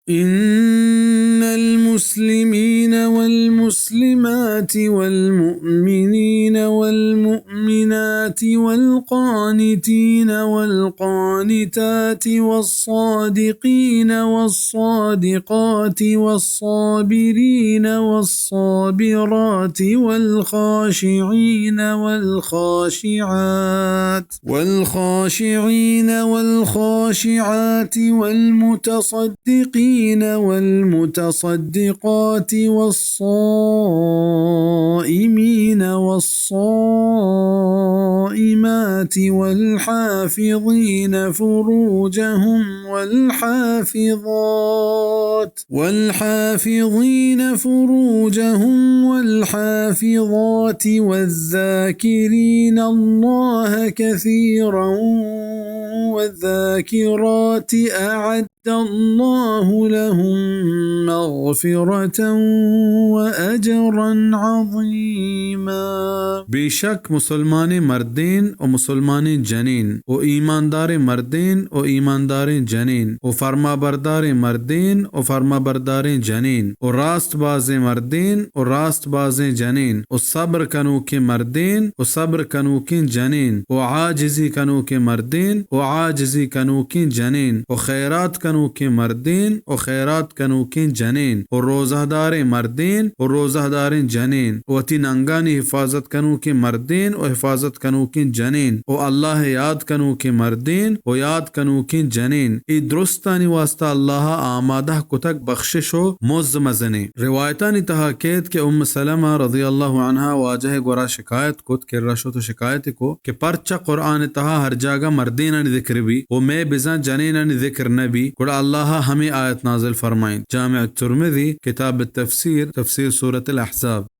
إن المسلمين والمسلمات والمؤمنين والمؤمنات والقانتين والقانتات والصادقين والصادقات والصابرين والصابرات والخاشعين والخاشعات والخاشعين والخاشعات والمتصدقين والمتصدقات والصائمين والصائمات والحافظين فروجهم والحافظات والحافظين فروجهم والحافظات والذاكرين الله كثيرا والذاكرات أعد الله لهم مغفرة وأجرا عظيما. بے شک مسلمانیں مردین و مسلمانیں جنین و ایمانداریں مردین و ایمانداریں جنین و فرمابرداریں مردین و فرمابرداریں جنین و راست بازیں مردین و راست بازیں جنین و صبر کنوکیں مردین و صبر کنوکیں جنین و عاجزی کنوکیں مردین و عاجزی کنوکیں جنین و خیرات کنوکیں مردین و خیرات کنوکیں جنین و روزہ داریں مردین و روزہ داریں جنین، وتی ننگانی حفاظت کنوکیں مردین و حفاظت کنوکیں جنین و اللہ ء یاد کنوکیں مردین و یاد کنوکیں جنین، اے درستانی واسطہ اللہ ء آمادہ کتگ بخشش و مز مزنیں۔ روایتانی تہا کیت کہ ام سلمہ رضی اللہ عنہا واجہ ء گورا شکایت کت، کرا شت و شکایت کو کہ پرچا قرآن ء تہا ہر جاگہ مردینانی ذکر بی و مئے بزاں جنینانی ذکر نہ بی؟ گڑا اللہ ء ہمے آیت نازل فرمائینت۔ جامع الترمذی، کتاب التفسیر، تفسیر سورۃ الاحزاب۔